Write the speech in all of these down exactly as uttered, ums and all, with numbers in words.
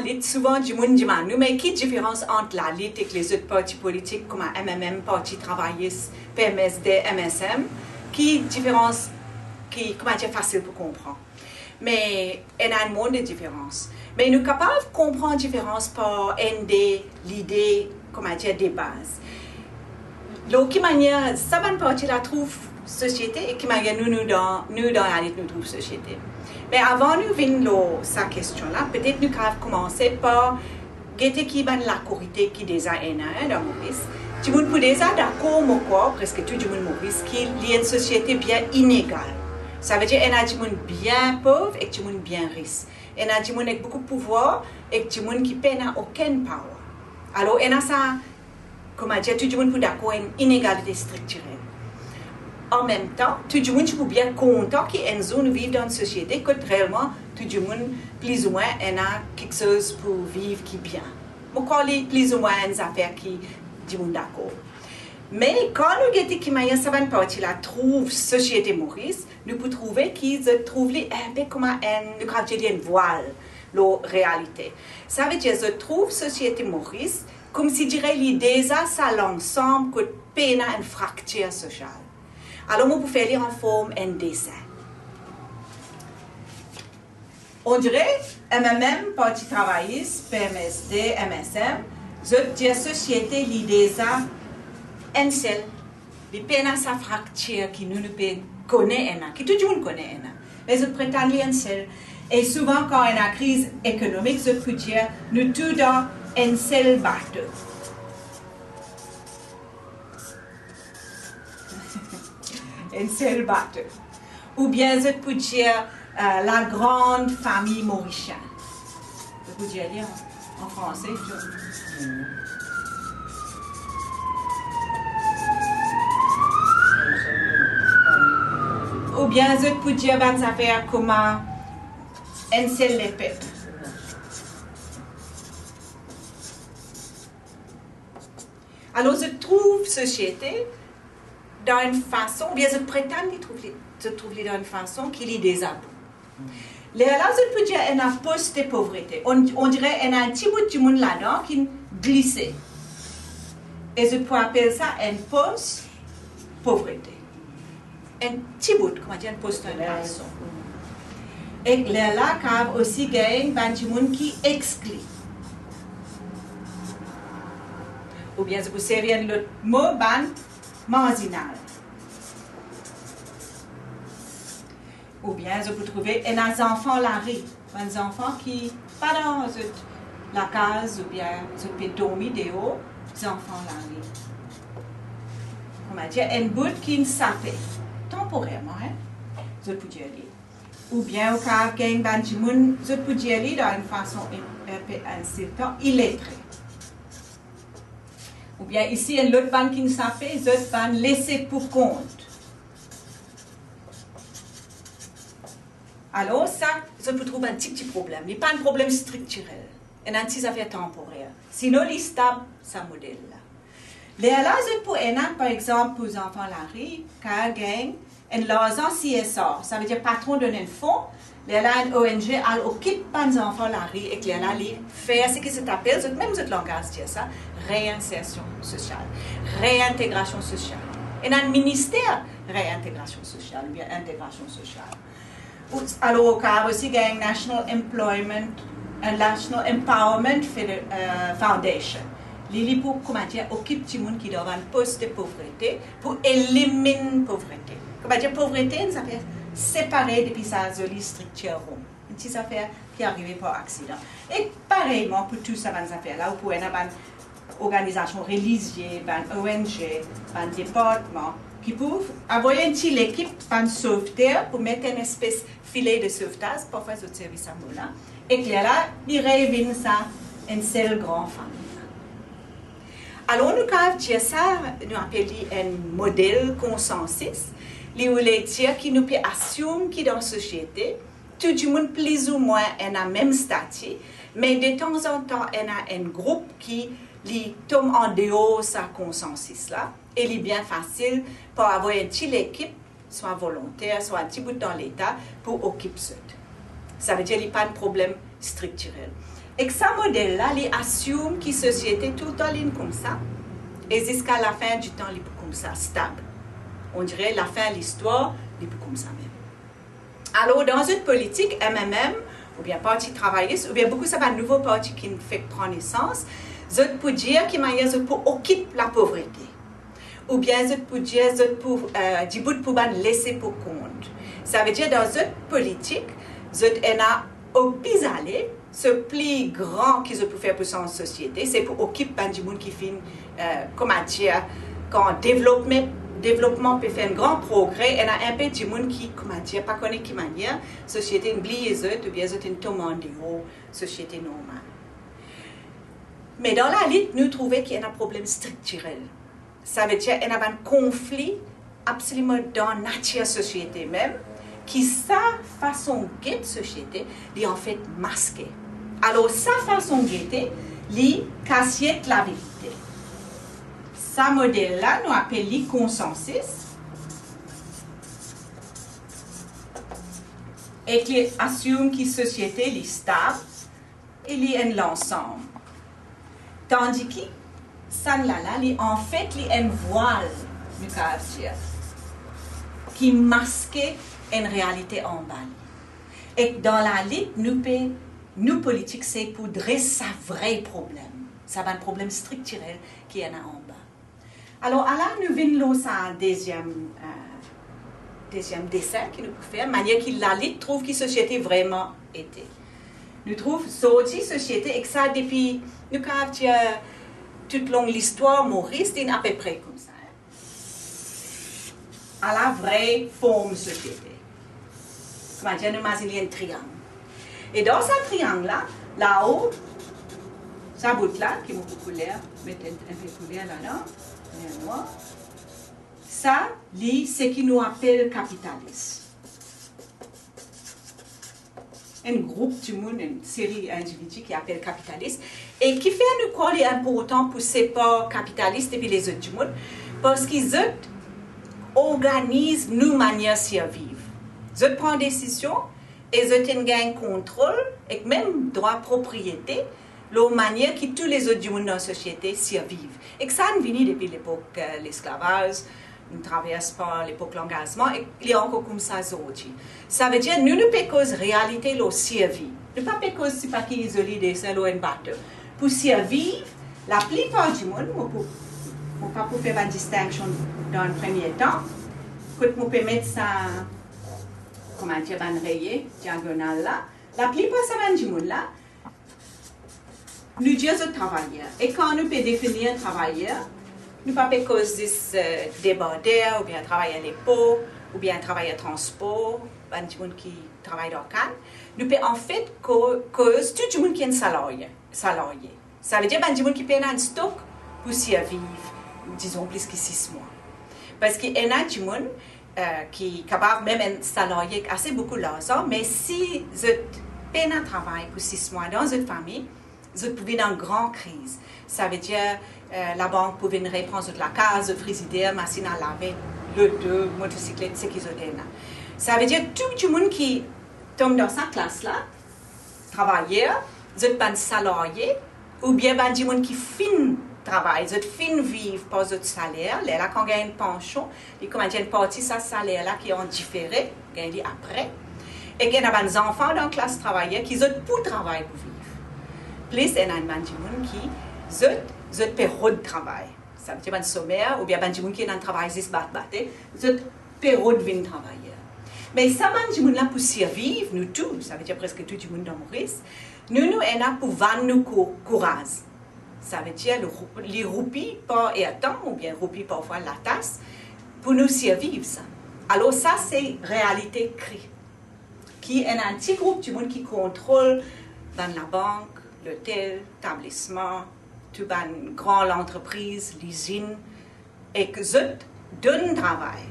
Li souvan dimoun dimann nou, me ki diferans ant lalit ek lezot parti politik kouma M M M, Parti Travayis, P M S D, M S M? Ki diferans ki, kouma dir, fasil pou konpran? Me ena enn mond de diferans. Me nou kapav konpran diferans par enn de lide, kouma dir, de baz. Lor ki manier sa bann parti la trouv sosiete e ki manier nou, nou dan, nou dan lalit nou trouv sosiete. Me avan nou vinn lor sa kestion la, petet nou kapav koumanse par gete ki bann lakorite ki deza ena, en, dan Moris. Dimoun pou deza dakor, mo krwar, preske tou dimoun Moris, ki li enn sosiete bien inegal. Savedir ena dimoun bien pov ek dimoun bien ris. Ena dimoun ek boukou pouvwar ek dimoun ki pena okenn power. Alor, ena sa, kouma dir, tou dimoun pou dakor, enn inegalite striktirel. Anmemtan, tou dimoun ti pou bien kontan ki enn zour nou viv dan enn sosiete kot reelman tou dimoun plizoumwin ena kiksoz pou viv ki bien. Mo krwar li plizoumwin enn zafer ki dimoun dakor. Me kan nou gete ki manier sa bann parti la trouv sosiete Moris, nou pou trouve ki zot trouv li enpe kouma enn, nou kapav dir li enn vwal lor realite. Savedir zot trouv sosiete Moris koumsidire li deza sa lansam kot pena enn fraktir sosial. Alor, mo pou fer li an form enn desen. Ondire M M M, Parti Travayis, P M S D, M S M, zot dir sosiete li deza enn sel. Li pena sa fraktir ki nou, nou pe kone ena, ki tou dimoun kone ena. Me zot pretann li enn sel. E souvan, kan ena kriz ekonomik, zot pou dir, nou tou dan enn sel bato. Enn sel bato. Oubien zot pou dir, euh, la grande famille mauricienne. Zot pou dir li an, an franse, zot. Oubien zot pou dir bann zafer kouma enn sel lepep. Alor, zot trouv sosiete dan enn fason, oubien zot pretann li trouv li, zot trouv li dan enn fason ki li deza bon. Lerla zot pou dir ena pos de povrete. On, ondire ena enn ti bout dimoun ladan ki glise. E zot pou apel sa enn pos povrete. Enn ti bout, kouma dir, enn pos dan enn fason. Ek lerla kapav osi gagn bann dimoun ki exkli. Oubien zot pou servi enn lot mo, bann marzinal. Oubien zot pou trouve ena zanfan lari, bann zanfan ki pa dan zot lakaz oubien zot pe dormi deor, zanfan lari. Kouma dir, enn bout ki sape, tanporerman, en, zot pou dir li. Oubien ou kapav gagn bann dimoun, zot pou dir li dan enn fason in-, inpe insiltan, iletre. Oubien isi, enn lot bann ki sape, zot bann lese pou kont. Alor, sa, zot pou trouv enn tigit problem. Li pa enn problem striktirel. Enn ti zafer tanporer. Sinon, li stab, sa model la. Lerla, zot pou ena, par exanp, pou zanfan lari, kapav gagn enn larzan C S R. Savedir patron donn enn fon, lerla enn O N G al okip bann zanfan lari ek lerla li fer seki zot apel, zot mem zot langaz dir sa, reinsersion sosial, reintegrasion sosial. Ena enn minister reintegrasion sosial oubien integrasion sosial. Ou, alor, ou kapav osi gagn National Employment, euh, National Empowerment Fede-, euh, Foundation. Li, li pou, kouma dir, okip dimoun ki dan bann pos de povrete, pou eliminn povrete. Kouma dir, povrete, enn zafer separe depi sa zoli striktir rom. Enn ti zafer ki arive par aksidan. E pareyman pou tou sa bann zafer la, ou pou ena bann organizasion relizie, bann O N G, bann departman, ki pou avoy enn ti lekip bann sovter pou met enn espes file de sovtaz, parfwa zot servi sa mo la, ek lerla, li revinn sa enn sel gran fami. Alor, nou kapav dir sa, nou apel li enn model konsansis, li voule dir ki nou pe asime ki dan sosiete, tou dimoun plizoumwin ena mem stati, me detanzantan ena enn group ki li tom andeor sa konsansis la, e li bien fasil pou avoy enn ti lekip, swa volonter, swa enn ti bout dan Leta pou okip zot. Savedir li pa enn problem striktirel. Ek sa model la, li assume ki sosiete toultan li'nn koumsa, e ziska lafin ditan li pou koumsa, stab. On dire lafin listwar, li pou koumsa mem. Alor, dan zot politik, M M M, oubien Parti Travayis, oubien boukou sa bann nouvo parti ki'nn fek pran nesans, zot pou dir ki manier zot pou okip lapovrete. Oubien zot pou dir zot pou, eh, dibout pou bann lese pou kont. Savedir dan zot politik, zot ena opiz ale, so pli gran ki zot pou fer pou sanz sosiete, se pou okip bann dimoun ki finn, eh, kouma dir, kan devlopme-, devlopman pe fer enn gran progre, ena inpe dimoun ki, kouma dir, pa kone ki manier, sosiete inn bliye zot, oubien zot inn tom andeor sosiete normal. Me dan lalit, nou trouve ki ena problem striktirel. Savedir ena bann konfli absoliman dan natir sosiete mem, ki sa fason get sosiete, li anfet maske. Alor, sa fason gete, li kasiet laverite. Sa model la, nou apel li konsansis. Ek li assume ki sosiete, li stab, e li enn lansam. Tandiki sannla la, li anfet, li enn vwal, nou kapav dir, ki maske enn realite anba li. Ek dan lalit, nou pe, nou politik se pou dres sa vre problem, sa bann problem striktirel ki ena anba. Alor, ala nou vinn lor sa deziem, eh, deziem desin ki nou pou fer, manier ki lalit trouv ki sosiete vreman ete. Nou trouv zordi sosiete, ek sa depi, nou kapav dir, toutlong listwar Moris, linn apepre koumsa, eh. Ala vre form sosiete. Kouma dir, nou imazinn li enn triang. E dan sa triang la, lao, sa bout la, ki mo pou kouler, met enn, enn pe kouler ladan, ler nwar. Sa, li, seki nou apel kapitalis. Enn group dimoun, enn seri individi ki apel kapitalis, e kifer nou krwar li inportan pou separ kapitalis depi lezot dimoun, parski zot organiz nou manier sirviv. Zot pran desizion e zot inn gagn kontrol ek mem drwa propriete lor manier ki tou lezot dimoun dan sosiete sirviv. Ek sa inn vini depi lepok, eh, lesklavaz, nou travers par lepok langazman, ek li ankor koumsa zordi. Savedir, nou, nou pe koz realite lor sirvi. Nou pa pe koz sipa ki zoli desin lor enn bato. Pou sirviv, laplipar dimoun, mo pou, mo pa pou fer bann distinction dan premie tan, kot mo pe met sa, kouma dir, bann reye diagonal la. Laplipar sa bann dimoun la, nou dir zot travayer. E kan nou pe definir travayer, nou pa pe koz zis, eh, debarder, oubien travayer lepor, oubien travayer transpor, bann dimoun ki travay dan kann. Nou pe anfet ko-, koz tou dimoun ki enn salarie, salarie. Savedir bann dimoun ki pena enn stok pou sirviv, dizon, plis ki sis mwa. Parski ena dimoun, eh, ki kapav mem enn salarie ek ase boukou larzan, me si zot pena travay pou sis mwa dan zot fami, zot pou vinn an gran kriz. Savedir, eh, labank pou vinn repran zot lakaz, zot frizider, masinn a lave, loto, motosiklet, seki zot ena. Savedir tou dimoun ki tom dan sa klas la, travayer, zot bann salarie, oubien bann dimoun ki finn travay, zot finn viv par zot saler, lerla kan gagn enn pansion, li kouma dir enn parti sa saler la ki an difere, gagn li apre. Ek ena bann zanfan dan klas travayer ki zot pou travay pou viv. Plis ena enn bann dimoun ki zot, zot pe rod travay. Savedir bann somer, oubien bann dimoun ki ena travay zis bat-bate, zot pe rod vinn travayer. Me sa bann dimoun la pou sirviv, nou tou, savedir preske tou dimoun dan Moris, nou, nou ena pou vann nou kou-, kouraz. Savedir li rou-, li roupi par ertan oubien roupi parfwa latas pou nou sirviv sa. Alor sa se realite kri. Ki ena enn ti group dimoun ki kontrol bann labank, lotel, tablisman, tou bann gran lantrepriz, lizinn, ek zot donn travay,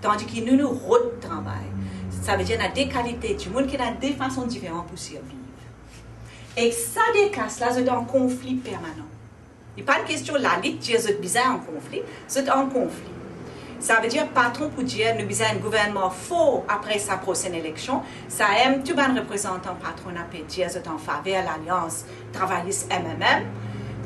tandiki nou, nou rod travay. Savedir ena de kalite dimoun ki ena de fason diferan pou sirviv. E sa de klas la, zot an konfli permanan. Li pa enn kestion lalit dir zot bizin an konfli, zot an konfli. Savedir patron pou dir nou bizin enn gouvernman for apre sa prosenn eleksion. Sa mem tou bann reprezantan patrona pe dir zot an faver lalians travayis M M M,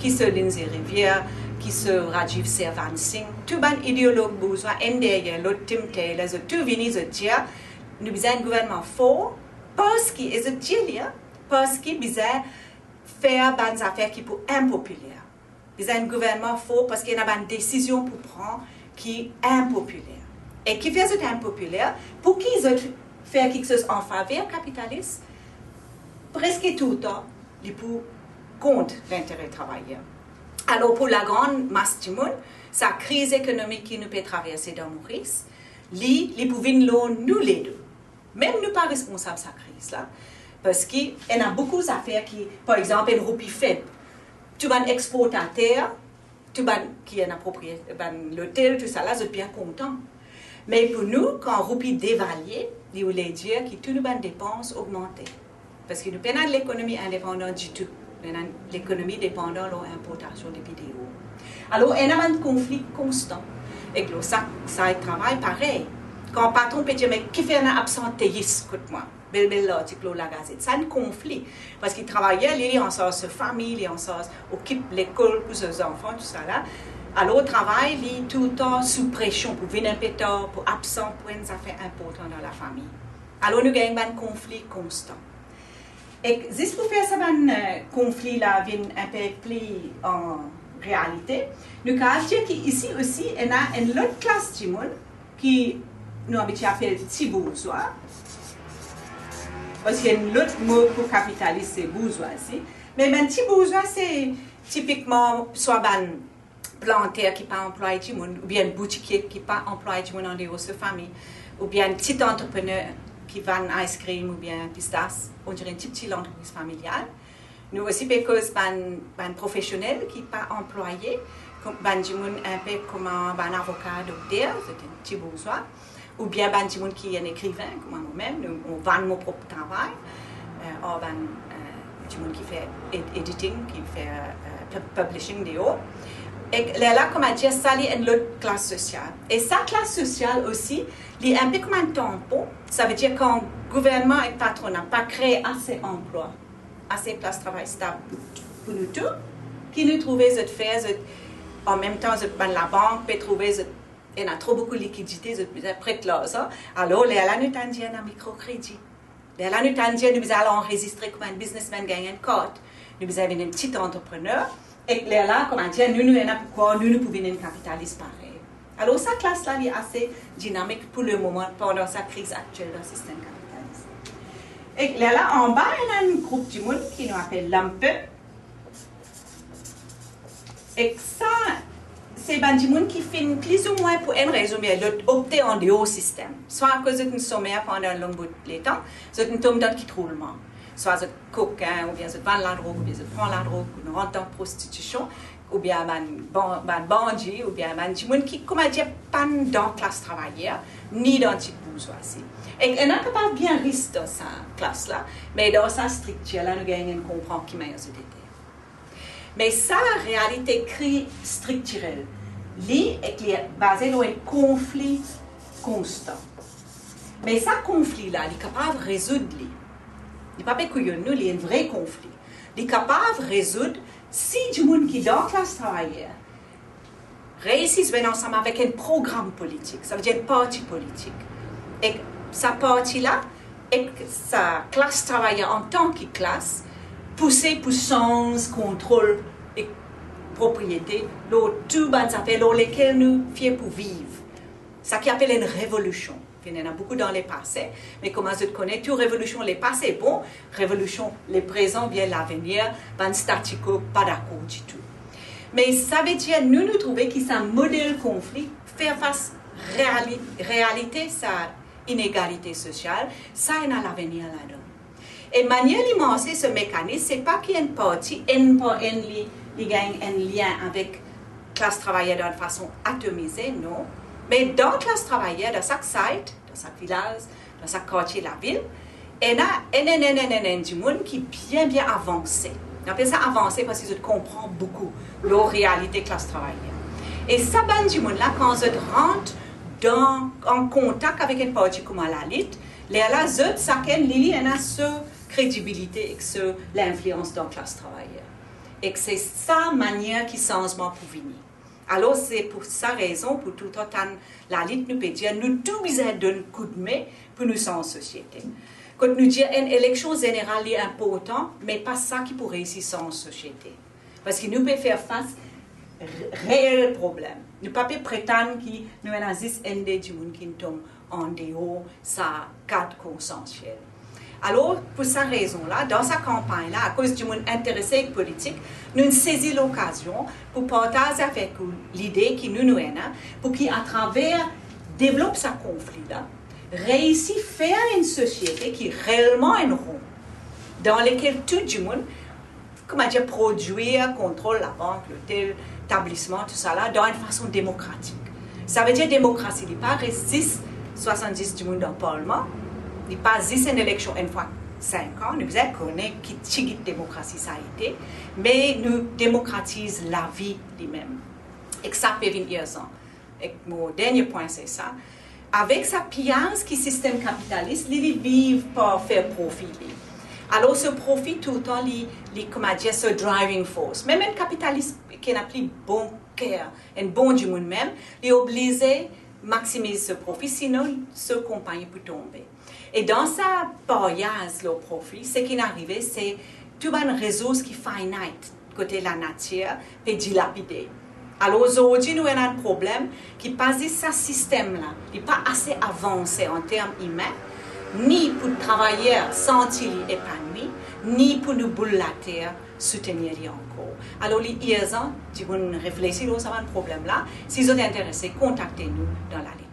ki so Lindsay Rivière, ki so Rajeev Sirvansh Singh, tou bann ideolog bourzwa, enn deryer lot, Tim Taylor, zot tou vini, zot dir nou bizin enn gouvernman for, parski, e zot dir li, parski bizin fer bann zafer ki pou inpopiler. Bizin enn gouvernman for parski ena bann desizion pou pran ki inpopiler. E kifer zot inpopiler? Pou ki zot fer kiksoz an faver kapitalis, preske toultan li pou kont lintere travayer. Alor, pou lagran mas dimoun, sa kriz ekonomik ki nou pe traverse dan Moris, li, li pou vinn lor nou ledo. Mem nou pa responsab sa kriz la, parski ena boukou zafer ki, par exanp, enn roupi feb, tou bann exportater, tou bann ki ena propriye-, bann lotel, tousala, zot bien kontan. Me pou nou, kan roupi devalye, li oule dir ki tou nou bann depans ogmante. Parski nou pena lekonomi indepandan ditou. Nou ena lekonomi depandan lor inportasion depi deor. Alor, ena bann konfli konstan. Ek lor sa, sa travay parey. Kan patron pe dir, "Me kifer ena absanteis kot mwa?" Bel, bel lartik lor lagazet. Sa enn konfli. Parski travayer, li, li ansarz so fami, li ansarz okip lekol pou so zanfan, tousala. Alor, travay, li toultan sou presion pou vinn inpe tar, pou absan, pou enn zafer inportan dan lafami. Alor, nou gagn bann konfli konstan. Ek zis pou fer sa bann, eh, konfli la vinn inpe pli an realite, nou kapav dir ki isi osi ena enn lot klas dimoun ki nou abitie apel ti bourzwa, parski enn lot mo pou kapitalis se bourzazi. Me bann ti bourzwa se tipikman swa bann planter ki pa anplway dimoun, oubien boutikie ki pa anplway dimoun andeor so fami, oubien ti antreprener ki vann ice cream oubien pistas, on dirait enn ti, ti lantrepriz familial. Nou osi pe koz bann, bann profesionel ki pa anplwaye, kom, bann dimoun inpe kouma bann avoka, dokter, zot enn ti bourzwa, oubien bann dimoun ki enn ekriven, kouma momem, nou, mo vann mo prop travay, eh, ar bann, eh, dimoun ki fer ed-, editing, ki fer, eh, pub-, publishing deor. Ek lerla, kouma dir, sa li enn lot klas sosial. E sa klas sosial osi, li inpe kouma enn tanpon, savedir kan gouvernman ek patrona pa kree ase anplwa, ase plas travay stab pou, pou nou tou, ki nou trouve zot fer, zot, an mem tan zot bann labank pe trouve zot ena tro boukou likidite, zot bizin pret larzan. Alor, lerla nou tann dir ena mikrokredi. Lerla nou tann dir nou bizin al anrezistre kouma enn biznesmenn, gagn enn kart. Nou bizin vinn enn ti antreprener. Ek lerla, kouma dir, nou, nou ena pou krwar nou, nou pou vinn enn kapitalis parey. Alor, sa klas la, li ase dinamik pou lemoman, pandan sa kriz aktiel dan sistem kapitalis. Ek lerla, anba, ena enn group dimoun ki nou apel lumpen. Ek sa, se bann dimoun ki finn plizoumwin pou enn rezon oubien lot opte andeor sistem. Swa akoz zot inn somer pandan long bout letan, zot inn tom dan kitroulman. Swa zot kokin, oubien zot vann ladrog, oubien zot pran ladrog, pou rant dan prostitusion, oubien bann ban-, bann bandi, oubien bann dimoun ki, kouma dir, pa'nn dan klas travayer, ni dan ti bourzwazi. Ek ena kapav bien ris dan sa klas la, me dan sa striktir la, nou gagn enn konpran ki manier zot ete. Me sa realite kri striktirel, li, ek li baze lor enn konfli konstan. Me sa konfli la, li kapav rezoud li. Li pa pe kouyonn nou, li enn vre konfli. Li kapav rezoud si dimoun ki dan klas travayer reisi zwenn ansam avek enn program politik, savedir enn parti politik. Ek sa parti la, ek sa klas travayer antan ki klas, pouse pou sanz kontrol ek propriete lor tou bann zafer lor lekel nou fie pou viv. Sa ki apel enn revolision. Finn ena boukou dan lepase, me kouma zot kone, tou revolision lepase bon, revolision leprezan oubien lavenir, bann statu quo pa dakor ditou. Me savedir, nou, nou trouve ki sa model konfli, fer fas reali-, realite sa inegalite sosial, sa ena lavenir ladan. E manier li marse, se mekanis, se pa ki enn parti, enn par enn, li, li gagn enn lien avek klas travayer dan enn fason atomize, non. Me dan klas travayer, dan sak site, dan sak vilaz, dan sak kartie lavil, ena enn, enn, enn, enn, enn, enn dimoun ki bien, bien avanse. Nou apel sa avanse parski zot konpran boukou lor realite klas travayer. E sa bann dimoun la, kan zot rant dan, an kontak avek enn parti kouma Lalit, lerla zot sakenn li, li ena so kredibilite ek so linflians dan klas travayer. Ek se sa manier ki sanzman pou vini. Alor, se pou sa rezon, pou toultan tann Lalit, nou pe dir, nou tou bizin donn koudme pou nou sanz sosiete. Kot nou dir enn eleksion zeneral li inportan, me pa sa ki pou reisi sanz sosiete. Parski nou pe fer fas re-, reel problem. Nou pa pe pretann ki nou ena zis enn de dimoun ki tom andeor sa kad konsansiel. Alor, pou sa rezon la, dan sa kanpagn la, akoz dimoun interese ek politik, nou sezi lokazion pou partaz avek ou lide ki nou, nou ena, pou ki atraver devlop sa konfli la, reisi fer enn sosiete ki reelman enn ron, dan lekel tou dimoun, kouma dir, prodwir, kontrol labank, lotel, tablisman, tousala, dan enn fason demokratik. Savedir demokrasi, li pa res zis swasanndis dimoun dan parlman, li pa zis enn eleksion enn fwa sink an, nou bizin kone ki tigit demokrasi sa ete, me nou demokratiz lavi limem. Ek sa pe vinn irzan. Ek mo dernie pwin se sa. Avek sa piyaz ki sistem kapitalis, li, li viv par fer profi li. Alor, so profi toultan li, li, kouma dir, so driving force. Mem enn kapitalis ki ena pli bon ker, enn bon dimoun mem, li oblize maksimiz so profi, sinon so konpagni pou tonbe. E dan sa paryaz lor profi, seki inn arive, se tou bann rezours ki finite, kote lanatir pe dilapide. Alor, zordi, nou ena enn problem ki pa zis sa sistem la, li pa ase avanse an term imin, ni pou travayer santi li epanwi, ni pou nou boul later soutenir li ankor. Alor, li irzan dimoun reflesi lor sa bann problem la. Si zot interese, kontakte nou dan Lalit.